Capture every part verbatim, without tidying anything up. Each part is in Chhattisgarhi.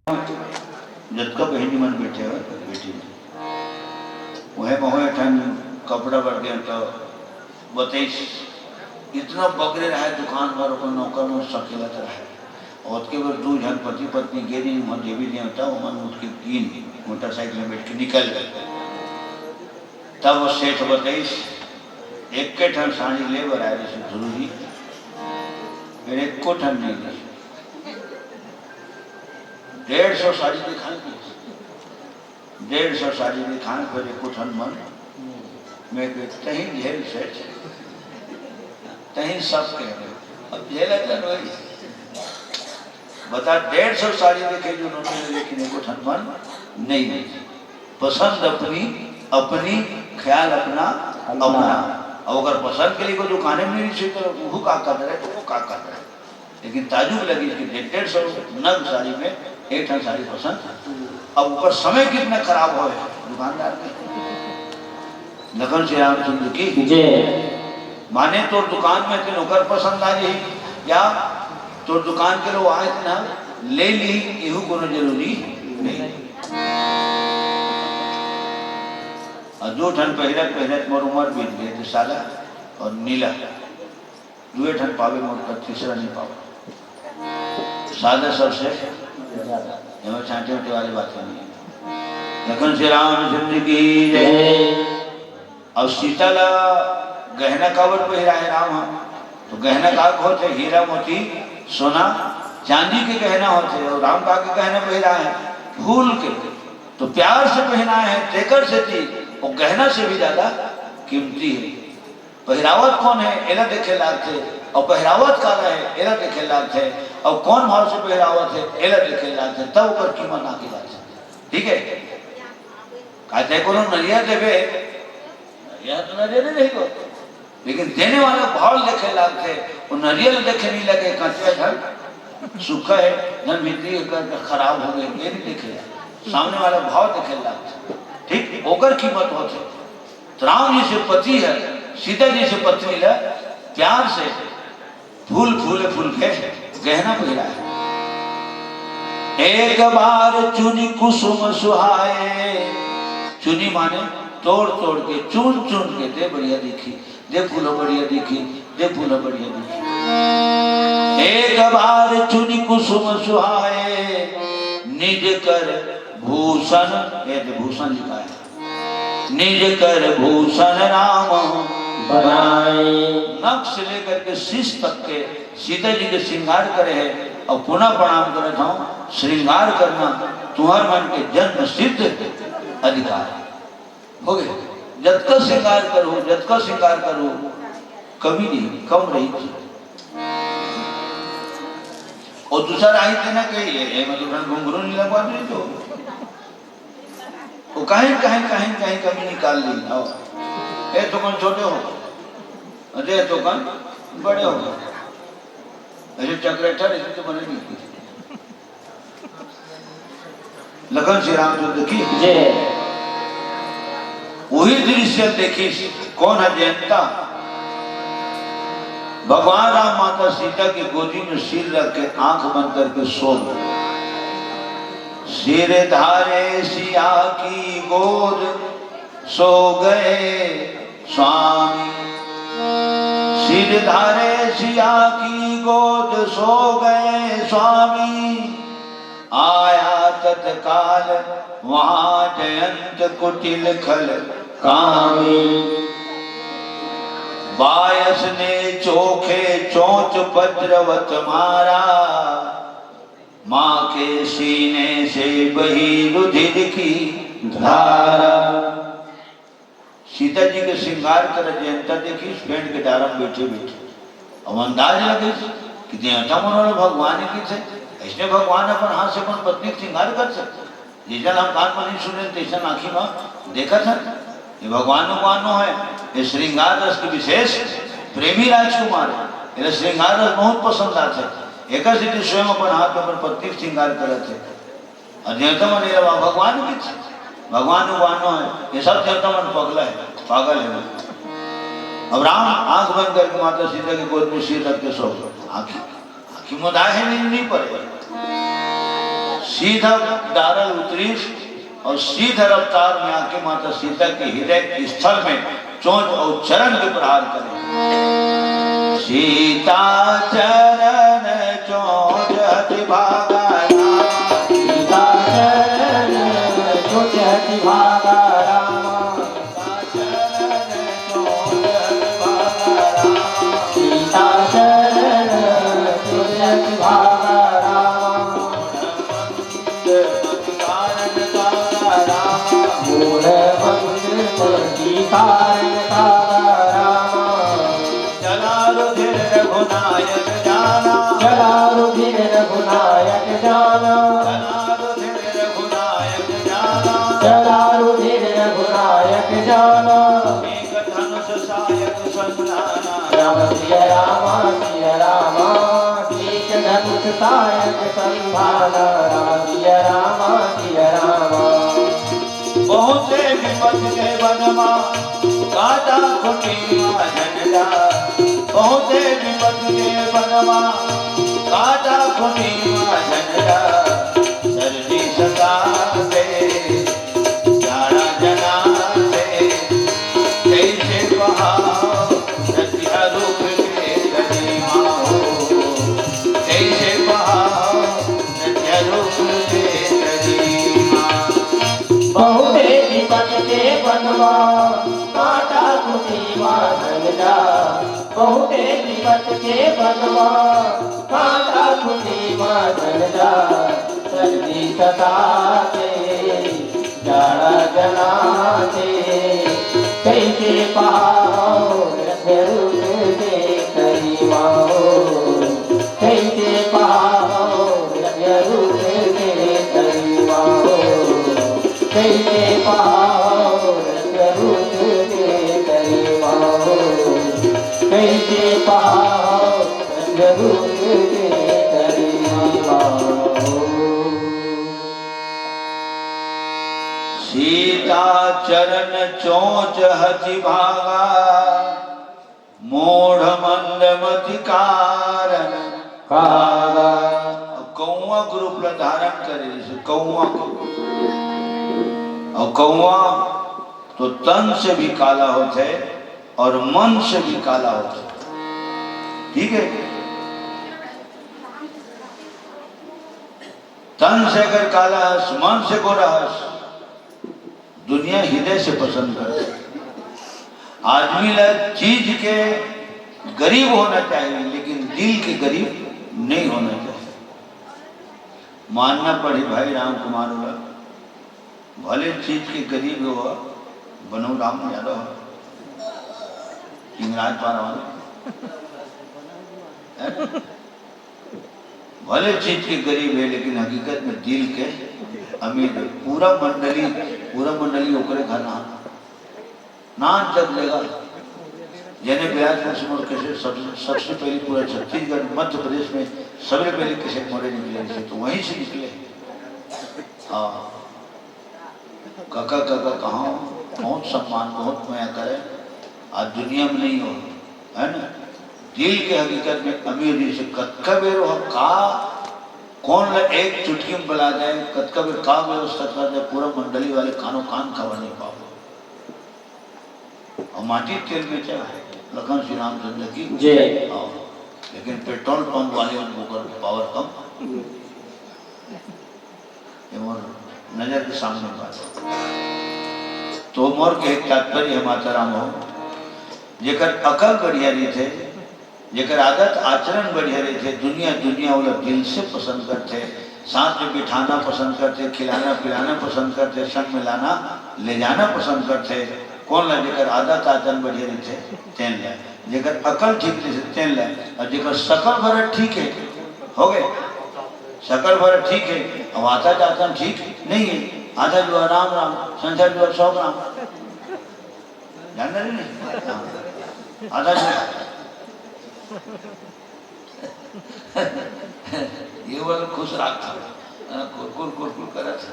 जतका बहिनी मन बैठे हो, बैठी हो। वहे बहु एक ठन कपड़ा बर गेंव त बतइस, इतना बगरे रहे दुकान पर, अपन नौकर मन सकेलत रहे। ओतके बर दू झन पति पत्नी गे दिन वहाँ देवी देवता, ओमन उठ के कीन, मोटरसाइकिल में बैठ के निकल गए। तब वो सेठ बतइस, एक के ठन साड़ी ले बर आए रहिस गुरु जी, फिर एको ठन नहीं रहिस। डेढ़ सौ साड़ी दिखाई दी। डेढ़ सौ साड़ी दिखाए, फिर एको ठन मन में के तहीं झेल सेठ, तहीं सब कह रहे। अब झेला चल वही। बता, डेढ़ सौ साड़ी देखे जो उन्होंने, लेकिन एको ठन मन नहीं है। पसंद अपनी, अपनी, ख्याल अपना, अपना। अपना। अब अगर पसंद के लिए कोई दुकाने में नहीं रही, तो वो का कर रहे, तो वो का कर रहे। लेकिन ताजुब लगी कि डेढ़, डेढ़ सौ नग साड़ी में एक ठन साड़ी पसंद। अब ऊपर समय कितना खराब हो दुकानदार के। लखन श्री रामचंद्र की। जय। माने तोर दुकान में तेन ओकर पसंद आ जाही, या तोर दुकान के लोग आए तेन ले ली, एहू कोनो जरूरी नहीं। और दो ठन पहिरत पहिरत मोर उम्र बीत गए थे, सादा और नीला। दुए ठन पावे मोर कर, तीसरा नहीं पावे। सादा सबसे ज्यादा। एमा चांटे उटे वाली बात नहीं है। लखन श्री रामचंद्र की जय। और सीता ला गहना काबर पहिराए राम ह? तो गहना का होथे? हीरा मोती सोना चांदी के गहना होथे। और राम का के गहना पहिराए हे? फूल के। तो प्यार से पहनाए हे, तेकर सेती वो गहना से भी ज्यादा कीमती है। पहिरावत कौन है, एला देखे लागथे, और पहिरावत काला है, एला देखे लागथे, और कौन भाव से पहिरावत है, एला देखे लागथे, तब ओकर कीमत आंके जाथे। ठीक है, कहते कोनो नरियर देबे, नरियर तो नरियर नहीं रही, लेकिन देने वाला भाव देखे लागथे। वो नरियर देखे नहीं लगे, कच्चा धन सूखा है, धन भीतरी एकर खराब हो गए, ये नहीं देखे, सामने वाला भाव देखे लागथे। ठीक, ओकर कीमत होथे। तो राम जी से पति है, सीता जी से पत्नी ला प्यार से फूल फूले फूल के गहना पहिराए। एक बार चुनि कुसुम सुहाए, चुनि माने तोड़ तोड़ के, चुन चुन के, दे बढ़िया दिखी, दे फूल बढ़िया दिखी, दे फूल बढ़िया दिखी। एक बार चुनि कुसुम सुहाए, निज कर भूषण, ये दे भूषण लिखा है, निज कर भूषण राम बनाए। नख से लेकर के शीश तक के सीता जी के श्रृंगार करे है। और पुनः प्रणाम करत हूँ, श्रृंगार करना तुम्हार मन के जन्म सिद्ध अधिकार है। हो गए, जतका श्रृंगार करो, जतका श्रृंगार करो, कमी नहीं, कम रही। और दूसरा आई थे ना कही, ये, ये मतलब घुंघरू नहीं लगवा दे तो वो कहीं, कहीं, कहीं, कहीं कमी निकाल ली। आओ, ए तो कौन छोटे हो, अरे तो कौन बड़े हो, अरे चक्रेटर इसी तो बने नहीं। लखन श्री रामचंद्र की जय। वही दृश्य देखिस, कौन है जयंता? भगवान राम माता सीता की गोदी में सिर रख के आंख बंद करके सो गए। सिर धारे सिया की गोद सो गए स्वामी। सिर धारे सिया की गोद सो गए स्वामी। आया तत्काल वहां जयंत कुटिल खल कामी। बायस ने चोखे चोंच वज्रवत मारा। मां के सीने से बही रुधिर की धारा। सीता जी के श्रृंगार कर जयंता देखिस, पेड़ के डारा में बैठे बैठे। अब अंदाज लगे कि देवता मन वाले भगवान ही किथे, ऐसने भगवान अपन हाथ से अपन पत्नी के श्रृंगार कर सकते। जैसन हम कान में नहीं सुने, तैसन आँखी में देखत है। ये भगवान भगवान है, ये श्रृंगार रस के विशेष प्रेमी राजकुमार है। ये श्रृंगार रस बहुत पसंद आते हैं। एक स्वयं अपन हाथ में अपन पत्नी के श्रृंगार करत है। और देवता मन ये भगवान की, भगवान भगवान है, ये सब देवता मन पगला है, पागल है। अब राम आंख बंद करके माता सीता की गोद में सिर रख के सो गए। आंखी, आंखी मुदाए है, नींद नहीं पड़े। सीधा डारल उतरिस अउ सीधा रफ्तार में आके माता सीता के हृदय स्थल में चोंच अउ चरण के प्रहार करे। सीता चरण चोंच हति भागा राम। सीता चरण चोंच हति भागा राम। सीता चरण चोंच हति भागा राम। सीता चरण चोंच हति भागा राम। मूढ़ मनुष्य मति कारण कागा राम। चला रुधिर रघुनायक जाना। चला रुधिर रघुनायक जाना। चला रुधिर रघुनायक जाना। चला रुधिर रघुनायक जाना। एक धनुष सायक संधाना। राम सिया रामा सिया रामा। एक धनुष सायक संधाना। राम सिया रामा सिया रामा। बहुते विपत के बनमा काटा खुटी मा झंडा। बहुते विपत के बनमा काटा खुटी मा झंडा। सर्दी सतावे जाड़ा जनावे, कैसे बहाओ नदिया रूप के तनी मा हो, कैसे बहाओ नदिया रूप के तनी मा। बहुते विपत के बनमा काटा खुटी मा झंडा। बहुते विपत के बनमा काटा खुटी मा झंडा। सर्दी सतावे जाड़ा जनावे, कैसे पाओ रंग रूप के तनी मा हो, कैसे पाओ रंग रूप के तनी मा हो, कैसे पाओ रंग रूप के तनी मा हो, कैसे पाओ रंग रूप के तनी मा हो। सीता चरण चोंच हति भागा, मूढ़ मंद मति कारण कागा। अब कौआ के रूप ला धारण करे, जैसे कौआ के। और कौआ तो तन से भी काला होथे और मन से भी काला होथे। ठीक है, तन से अगर काला हस, मन से गोरा हस, दुनिया हृदय से पसंद करथे। आदमी ला चीज के गरीब होना चाहिए, लेकिन दिल के गरीब नहीं होना चाहिए। मानना पड़ी भाई राम कुमार वाला, भले चीज के गरीब हो, बनो राम यादव हो, लिंगराज पारा वाला, है ना? भले चीज के गरीब है, लेकिन हकीकत में दिल के अमीर है। पूरा मंडली, पूरा मंडली ओकरे घर ना, नाम जब लेगा, जेने बिलासपुर से मोर कैसेट सब, सबसे पहले पूरा छत्तीसगढ़, मध्य प्रदेश में सबसे पहले कैसेट मोरे निकले, तो वहीं से निकले। हाँ, काका, काका कहाँ हो? बहुत सम्मान, बहुत मया करे। आज दुनिया में नहीं हो, है ना? दिल के हकीकत में अमीर जी से कतका बेर हो का, कौन ला एक चुटकी में बुला दे, कतका बेर का व्यवस्था कर दे, पूरा मंडली वाले कानो कान खबर नहीं पाओ। और माटी तेल बेचा है, लखन श्री रामचंद्र की। जय। हाँ, लेकिन पेट्रोल पंप वाले उनको कर पावर कम। ये मोर नजर के सामने बात है। तो मोर के एक तात्पर्य है, माता राम हो, जेकर अकल बढ़िया रहिथे, जेकर आदत आचरण बढ़िया रहिथे, दुनिया, दुनिया ओला दिल से पसंद करथे, साथ में बिठाना पसंद करथे, खिलाना पिलाना पसंद करथे, संग में लाना ले जाना पसंद करथे। कौन ला? जेकर आदत आचरण बढ़िया रहिथे, तेन ला। जेकर अकल ठीक रहिथे, तेन ला। और जेकर सकल भरत ठीक है, हो गए, सकल भरत ठीक है, अब आदत आचरण ठीक नहीं है, आधा जुआ राम राम, संझा जुआ सौ ग्राम, जानना नहीं? हाँ। आधा जुआ। ये वाला खुश राग था, हाँ, कुरकुर कुरकुर करत था।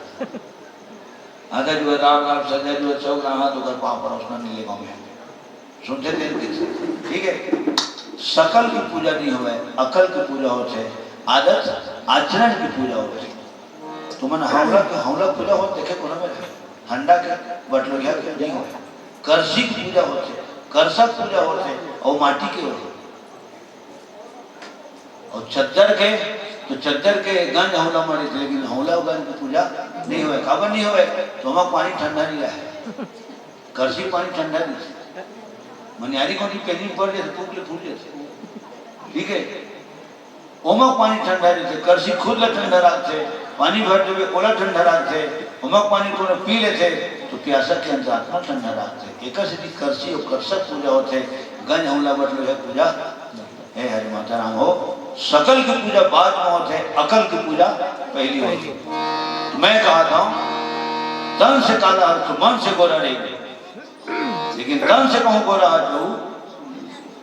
आधा जुआ राम राम, संझा जुआ सौ ग्राम, हाथ ऊपर पाँव पर उसका नहीं लेगा मैं। सुनते थे इनके, ठीक है? सकल की पूजा नहीं होवे, अकल की पूजा होथे, आदत आचरण की पूजा होथे। तुमन हौला के, हौला पूजा होत देखे कोनो मेर? हंडा के, बटलोहिया के नहीं होय। करसी के पूजा होथे, करसा के पूजा होथे, अउ माटी के होथे। अउ चद्दर के, तो चद्दर के गंज हौला मारे थे, लेकिन हौला गंज के पूजा नहीं होय। काबर नहीं होय? तो ओमा पानी ठंडा नहीं रहे, करसी पानी ठंडा नहीं थे। मनियारी कोठी पेनी पड़ जाए, फूट ले फूट जाए। ठीक है, ओमा पानी ठंडा रहिथे, करसी खुद ल ठंडा राखथे, पानी भर देबे ओला ठंडा राखथे, ओमा पानी कोनो पी लेथे तो प्यासा के अंतरात्मा ठंडा राखथे। एकर सेती करसी अउ करसा पूजा होथे, गंज हौला बटलोहिया पूजा। हे हरि माता राम हो, सकल के पूजा बाद में होथे, अकल के पूजा पहली होथे। तो मैं कहत हूँ, तन से काला हर तू, मन से गोरा रही, लेकिन तन से कहूँ गोरा हर तू,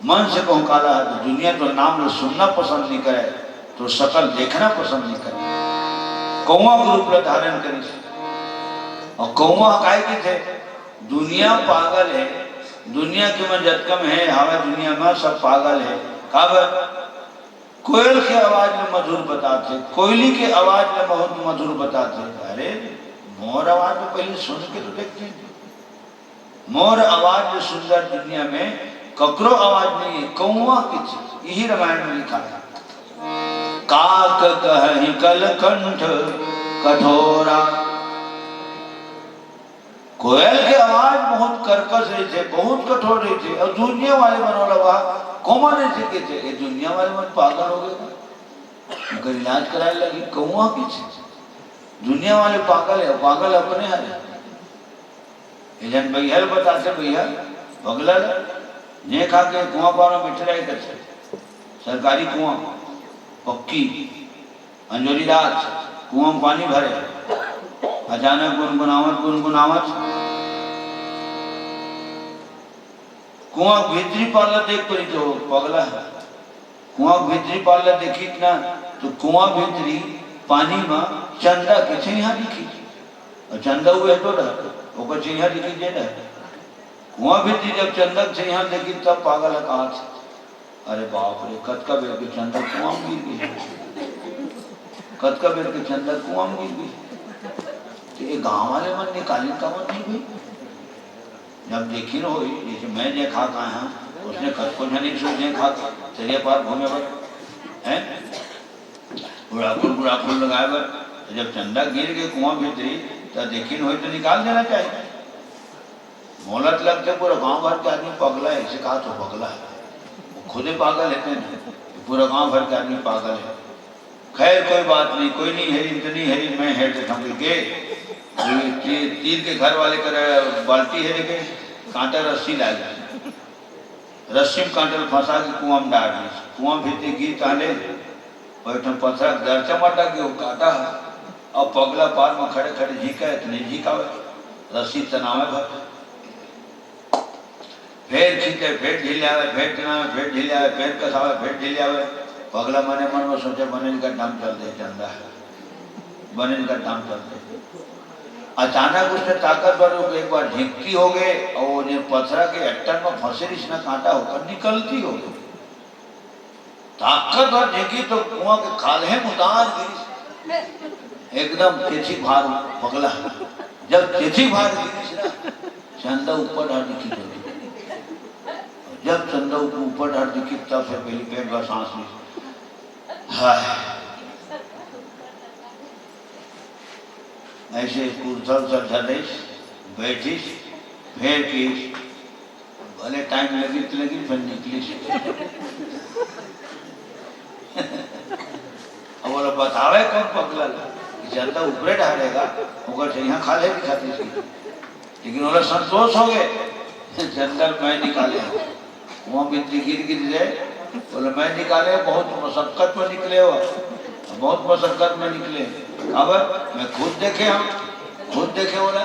मन से कहूँ काला हर तू, दुनिया तो नाम लो सुनना पसंद नहीं करे, तो सकल देखना पसंद नहीं करे। कौआ के रूप ला धारण करिस। अउ कौआ काय कथे? दुनिया पागल है, दुनिया के मन जतका में है, हवा दुनिया में सब पागल है। काबर? कोयल के आवाज में मधुर बताथे, कोयली के आवाज में बहुत मधुर बताथे। अरे, मोर आवाज तो पहले सुन के तो देखते हैं। मोर आवाज ले सुंदर दुनिया में ककरो आवाज नहीं है, कौआ के चीज। यही रामायण में लिखा है, काक कहहि कलकंठ कठोरा। कोयल के आवाज बहुत कर्कश रहिथे, बहुत कठोर रहिथे, अउ दुनिया वाले मन ओला कौआ कहिथे। ये दुनिया वाले मन पागल हो गए, उनकर इलाज कराए लगी, कौआ कहिथे। दुनिया वाले पागल है, पागल अपने हरे। ये जन बइहा ल बताथे, बइहा पगला ल, जे खा के कुआं पार में बैठे रहे करथे, सरकारी कुआं, पक्की, अंजोरी रात, कुआं में पानी भरे, अचानक गुनगुनावत गुनगुनावत कुआं भीतरी पार ल देख परी तो पगला है। कुआं भीतरी पार ल देखिस ना, तो कुआं भीतरी पानी म चंदा के छइहां दिखिस। अउ चंदा उहे तो रहे, ओकर छइहां दिखिस जे रहे। कुआं भीतरी जब चंदा के छइहां देखिस, तब पागल ह कहत, "अरे बाप रे, कतका बेर के चंदा कुआं म गिर गे, कतका बेर के चंदा कुआं म गिर गे।" तो ये गांव वाले मन निकालिन काबर नहीं भाई? जब देखिन होही, जैसे मैं जे खा के आए हंव, उसने कतको झन सोच जे खा के, तरिया पार घूमे बर, हैं? बुढ़ाकुल, बुढ़ाकुल लगाए बर, तो जब चंदा गिर के कुआं भीतरी, तो देखिन होही तो निकाल देना चाहिए। मोला तो लगथे पूरा गांव भर के आदमी पगला है, इसे कहा तो पगला है। वो खुदे पागल है ना, पूरा गांव भर के आदमी पागल है। खैर, कोई बात नहीं, कोई नहीं हेरिन तो नहीं हेरिन, मैं हेर देथंव कहिके, ती-, तीर के घर वाले कर बाल्टी हेरे के, कांटा रस्सी लाए गे। रस्सी में कांटा ल फंसा के कुआं में डार दिस। कुआं भीतरी गिर ताले, अउ एक ठन पथरा के दरचा म अटक गे, वो कांटा ह। अब पगला पार में खड़े खड़े झींके, इतने झींकावे, रस्सी तनावे भर। फेर खींचे, फेर ढीले आवे, फेर टिनावे, फेर ढीले आवे, फेर कसावे, फेर ढीले आवे। पगला मने मन में सोचे, "बने गड्ढा में चल दे चंदा, बने गड्ढा में चल दे।" अचानक उसने ताकतवर हो के एक बार झिकती हो गए अउ वो जे पथरा के अट्टन में फंसे रहिस ना कांटा, ओकर निकलती हो गए। ताकतवर झिकी तो कुआं के खाल्हे म उतार गिरिस। एकदम चेची भार पगला। जब चेची भार गिरिस ना, चंदा ऊपर डार दिखी तो। जब चंदा ऊपर डार दिखी, तब फेर पहली पेट भर सांस ली। हाय। ऐसे कुर्ता उर्ता धरिस, बैठिस, फेर कहिस, भले टाइम लगिस त लगिस, फेर निकलिस। अब ओला बतावे कोन पगला ल, कि चंदा ऊपरे डारेगा, ओकर छइहां खाल्हे दिखत रहिस। लेकिन ओला संतोष हो गए, चंदा ल मैं निकाले हंव। कुआं भीतरी गिर गिस हे, बोले, "मैं निकाले, बहुत मशक्कत में निकले हो, बहुत मशक्कत में निकले।" काबर? मैं खुद देखे हंव, खुद देखे हो रहा।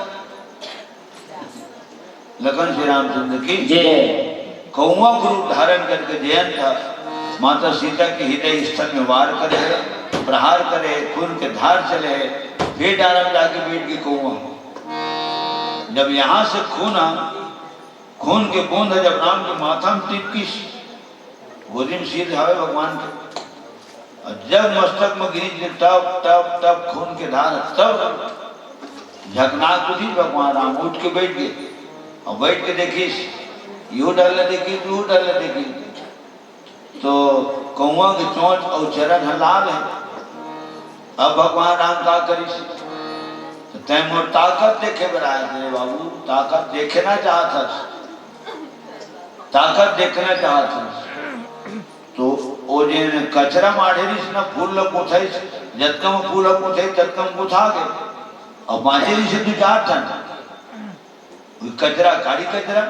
लखन श्री रामचंद्र की जय। कौआ के रूप धारण करके जयंत ह माता सीता के हृदय स्थल में वार करे, प्रहार करे, खून के धार चले, फिर डारा में जाके बैठ गे कौआ। जब यहां से खून आ, खून के बूंद ह जब राम के माथा में टिपकिस, गोदी में सिर हवे भगवान के, अउ जब मस्तक म गिरिस, टप टप टप खून के धार, तब झकनाक उठिस, भगवान राम उठ के बइठ गे। अउ बइठ के देखिस, इहू डहर ल देखिस, उहू डहर ल देखिस, तो कउवा के चोंच अउ चरन ह लाल हे। अब भगवान राम का करिस? तो तैं मोर ताकत देखे बर आए हस रे बाबू, ताकत देखना चाहत हस, ताकत देखना चाहत हस। तो ओ जेन कचरा माढ़े रिहिस ना, फूल ल गुथइस, जतका म फूल ह गुथे, ततका म गुथा गे। अउ बांचे रिहिस दू चार ठन, ओही कचरा, काड़ी कचरा।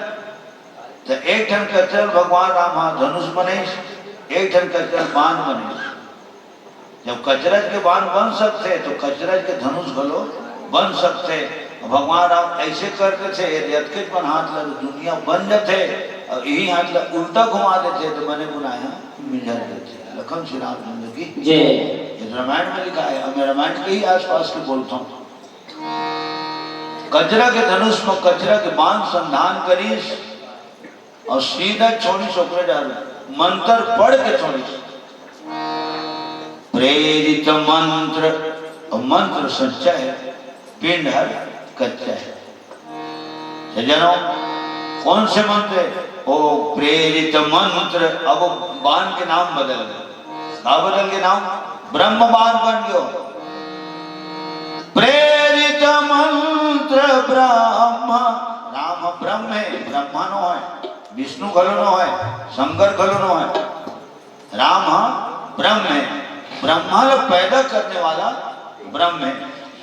त एक ठन कचरा ल भगवान राम ह धनुष बनइस, एक ठन कचरा ल बाण बनइस। जब कचरज के बाण बन सकथे, तो कचरज के धनुष घलो बन सकथे। भगवान राम अइसे कर देथे, यदि अतकेच बन हाथ ल दुनिया बन जथे, अउ इही हाथ ल उल्टा घुमा देथे, तो बने बुनाय ह मिंजर देथे। लखन श्री रामचंद्र की जय। ये रामायण में लिखा है, अब मैं रामायण के ही आसपास के बोलता हूँ। कचरा के धनुष में कचरा के बाण संधान करिस, अउ सीधा छोड़िस ओकरे डहर, मंत्र पढ़ के छोड़िस। प्रेरित मंत्र, अउ मंत्र सच्चा हे, पिंड हर कच्चा हे। सज्जनों, कौन से मंत्र हे? ओ प्रेरित मंत्र। अब वो बाण के नाम बदल गे। का बदल गे नाम? ब्रह्म बाण बन गयो। प्रेरित मंत्र ब्रह्म। राम ब्रह्म हे, ब्रह्मा नो हे, विष्णु घलो नो हे, शंकर घलो नो हे। राम ह ब्रह्म हे, ब्रह्मा ल पैदा करने वाला ब्रह्म हे।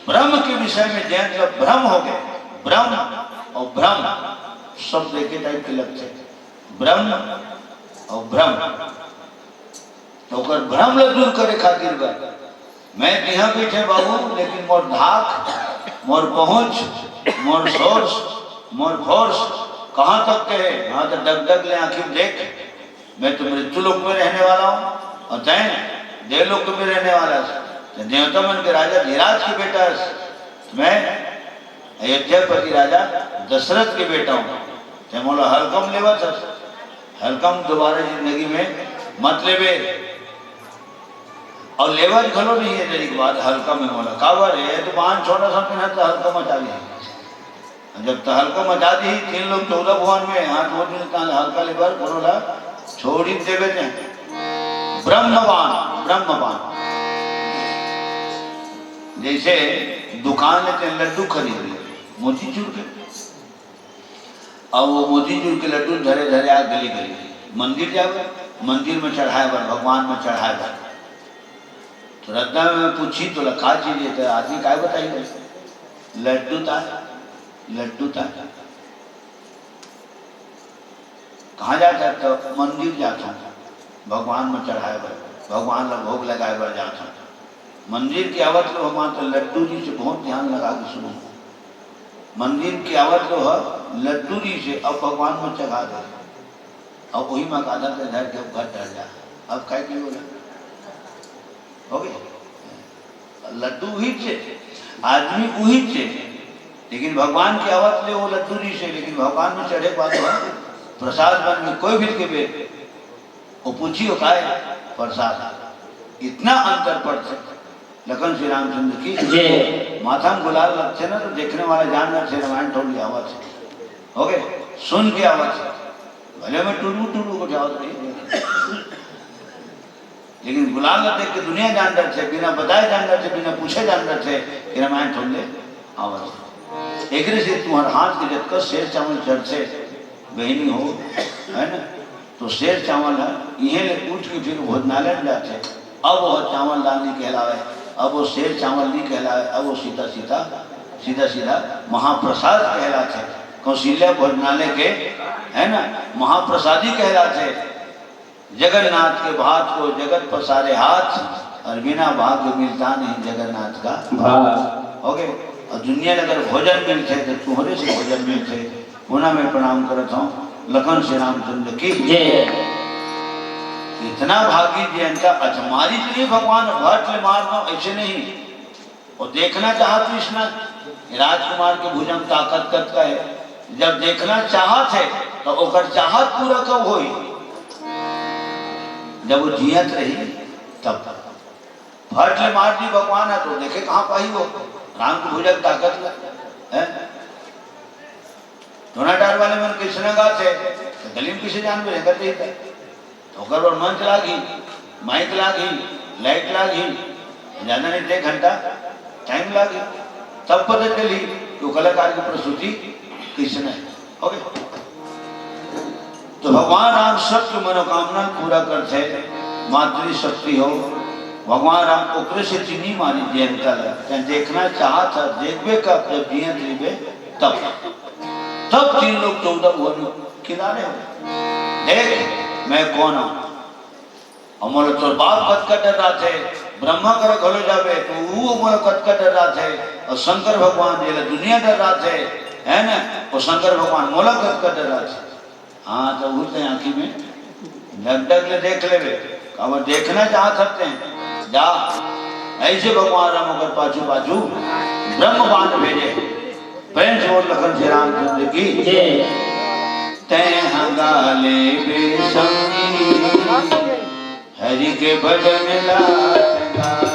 ब्रह्म के विषय में जैन ल भ्रम हो गे। ब्रह्म अउ भ्रम शब्द एके टाइप के लगथे, ब्रह्म अउ भ्रम। तो ओकर भ्रम ल दूर करे खातिर बर मैं तिहां बइठे बाबू, लेकिन मोर धाक, मोर पहुंच, मोर सोर्स, मोर फोर्स कहां तक के हे? हां, तो डग डग ले आंखी में देख, मैं तो मृत्यु लोक में रहने वाला हूं अउ तैं देवलोक में रहने वाला हस। तैं देवता मन के राजा धीराज के बेटा हस, मैं अयोध्यापति राजा दशरथ के बेटा हूं। तैं मोला हल्का म लेवत हस, हल्का म दोबारा जिंदगी में मत लेबे। अउ लेवत घलो नहीं हे, तेरी बात हल्का में मोला। काबर हे? तो बाण छोड़ा सा पिन्हा तो हल्का मचा लिही। जब तो हल्का मचा दिही, तीन लोक चौदह भुवन में, हाथ वो दिन तान हल्का लेबर कोनो ला छोड़ ही देबे ते। ब्रह्मबाण, ब्रह्मबाण। जैसे दुकान ले ते लड्डू खरीद ले, मोतीचूर के, अउ वो मोतीचूर के लड्डू धरे धरे आ गली गली मंदिर जावे, मंदिर में चढ़ाए बर, भगवान में चढ़ाए बर। तो रद्दा में पूछी, तोला का चीज हे? तो आदमी काय बताही? लड्डू ताय, लड्डू ताय। कहाँ जात हस? तो मंदिर जात हूँ, भगवान में चढ़ाए बर, भगवान ला भोग लगाए बर जात हूँ। मंदिर के आवत ले भगवान तो लड्डू जी से बहुत ध्यान लगा के सुनो। मंदिर के आवत ले ह लड्डू जी से अब भगवान में चढ़ा दे, अब वही में आधा के धर के घर डहर जा। अब काय की बोला? हो गए? लड्डू उहीच हे, आदमी उहीच हे, लेकिन भगवान के आवत ले वो लड्डू जी से, लेकिन भगवान में चढ़े के बाद वो प्रसाद बन में कोई भी के बे, वो पूछी हो काय प्रसाद, इतना अंतर पड़थे। लखन श्री रामचंद्र की जय। माथा में गुलाल लगथे ना, तो देखने वाला जान जाथे रामायण थोड़ी आवत हे, हो गए, सुन के आवत हे, भले मैं टुरु टुरु को जावत नहीं, लेकिन गुलाल ला देख के दुनिया जान डरथे, बिना बताए जान डरथे, बिना पूछे जान डरथे कि रामायण थोड़े आवत हे। एकरे से तुम्हार हाथ के जतका सेर चावल चढ़थे, बहिनी हो, है ना, तो सेर चावल ह इहें ले उठ के फिर भोजनालय में जाथे। अब वो चावल दाल नहीं कहलावे, अब वो सेर चावल नहीं कहलावे, अब वो सीधा सीधा, सीधा सीधा महाप्रसाद कहलाथे। कौशल्या भोजनालय के, है ना, महाप्रसादी कहलाथे। जगन्नाथ के भात को जगत पसारे हाथ, और बिना भाग्य मिलता नहीं जगन्नाथ का भात। हो गए? और दुनिया में अगर भोजन मिलथे तो तुम्हरे से भोजन मिलथे। पुनः मैं प्रणाम करत हूँ लखन श्री रामचंद्र की जय। इतना भागी जयंता अजमारी तो नहीं भगवान भट ले मार दो, ऐसे नहीं। वो देखना चाहत रहिस ना, राजकुमार के भुजा म ताकत कतका हे। जब देखना चाहत हे, तो ओकर चाहत पूरा कब होई? जब वो जियत रही, तब। फट ले मार दी भगवान ह तो देखे कहाँ पाही वो राम के भुजा के ताकत ल, हैं? टोना डार वाले मन कृष्णा गाथे, तो गली में किसे जान भी रेंगत रही था। तो ओकर बर मंच लागही, माइक लागही, लाइट लागही, ज्यादा नहीं, एक घंटा टाइम लागही, तब पता चलही कि वो कलाकार की प्रस्तुति कृष्णा है। ओके, तो भगवान राम सबके मनोकामना पूरा करथे। मातृशक्ति हो, भगवान राम ओकरे से चिन्ही मारी जयंता ला। तैं देखना चाहत ह, देखबे कब, जब जियत रहिबे तब। तब तीन लोग चौदह भुवन किनारे हो। देख, मैं कौन हूँ? अउ मोला तोर बाप कतका डर्राथे, ब्रह्मा करा घलो जाबे तो वो मोला कतका डर्राथे, अउ शंकर भगवान जेला दुनिया डर्राथे, है ना, वो शंकर भगवान मोला कतका डर्राथे। हाँ, तो उठते आँखी में डग डग ले देख लेबे, काबर देखना चाहत हते हैं। जा, ऐसे भगवान राम ओकर पाछू पाछू ब्रह्म बाण भेजे। प्रेम से बोल लखन श्री रामचंद्र की। जय। तैं हंगा लेबे संगी, हरि के भजन लात गा।